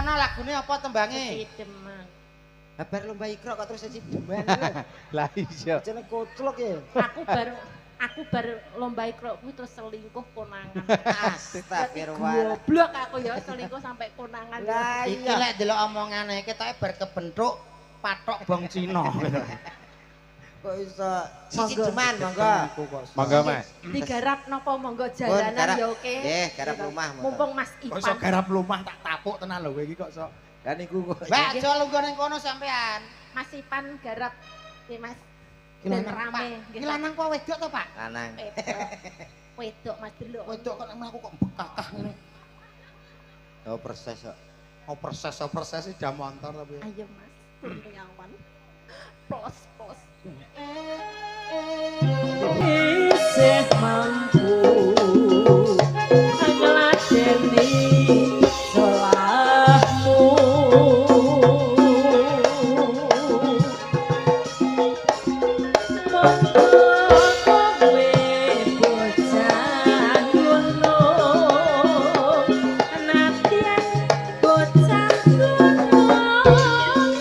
Rungokno lagune apa tembange? Sesideman. Habar lomba Iqra kok terus sesideman lho. Lah iya. Jane koclok ya. Aku bar lomba Iqra kuwi terus selingkuh konangan. Astagfirullah. Goblok aku ya selingkuh sampai konangan. Lah Iki iya. lek delok omongane ketoke bar kebentuk patok bong Cina. Kok iso sesideman monggo. Monggo Mas. Digarap napa monggo Pun, jalanan garap. ya oke. Nggih, garap rumah monggo. Mumpung Mas Kok iso Ipan. garap lumah tak tapuk tenan lho kowe iki kok iso. Lah niku kok. Mbak aja lungguh ning kono sampean. Mas Ipan garap nggih Mas. Ki Ben lanang, rame. Pak. Nggih. Ki lanang apa wedok to, Pak? Lanang. Wedok. Wedok Mas delok. Wedok kok nek aku kok bekakah ngene. Oh perses kok. Oh perses, oh perses jam motor tapi. Ayo Mas, kurniawan. Plus plus. Isih mampu ngladeni salahmu. Monggo kowe bocah gunung, nadyan bocah gunung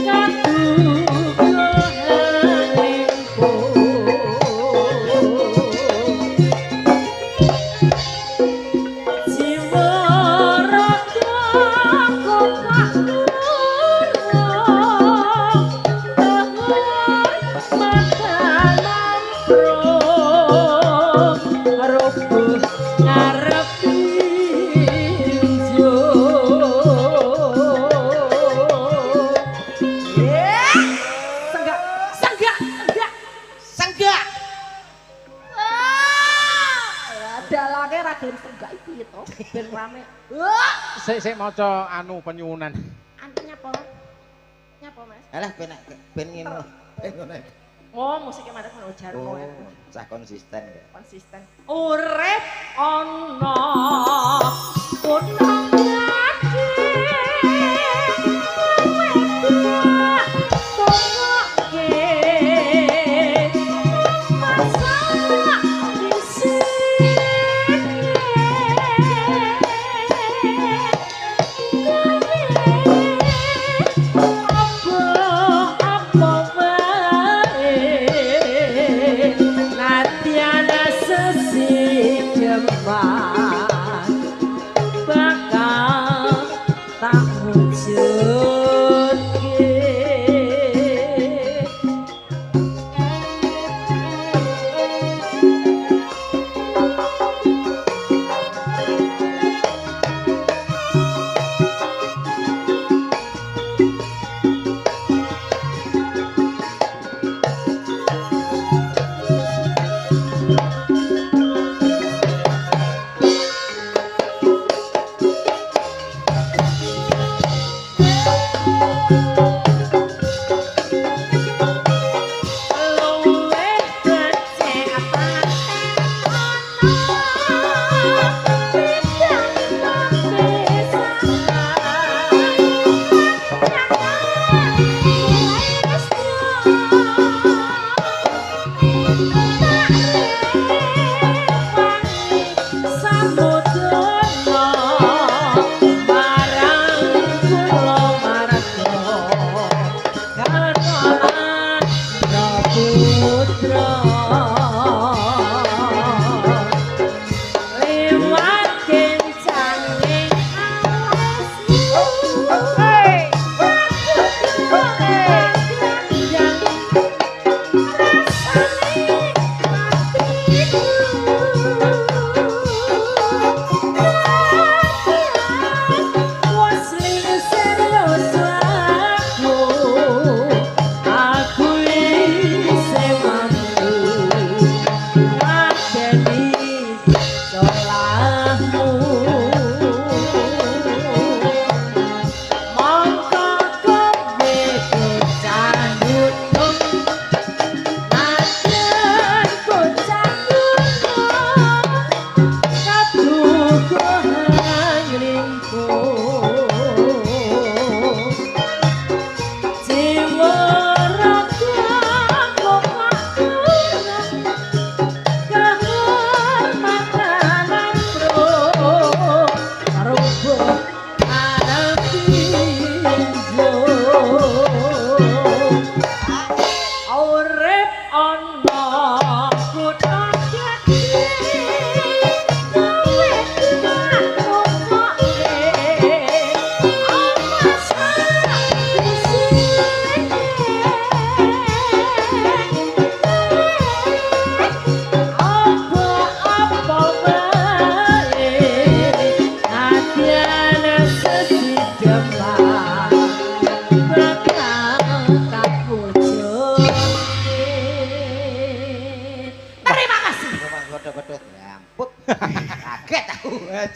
kadukuhanipun. Jiwa raga kopak gunung, tahun mata namprong, roboh ngarep tinju. Senggak, senggak, senggak. Senggak. Ah, dalange ra gelem senggak iki to, ben rame. Wah, Sik sik maca anu penyuwunan. anu nyapa? Nyapa, Mas? Alah ben ben ngono. Ben ngono. Oh, musiknya madhep ngono jarmo. Oh, cah konsisten ya. Konsisten. Urip ana kutha gedhe. Wedok tokoke masak isine. Apa wae nadyan sesideman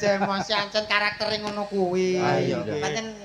Aja emosi, ancen karaktere ngono kuwi. Ayo. Pancen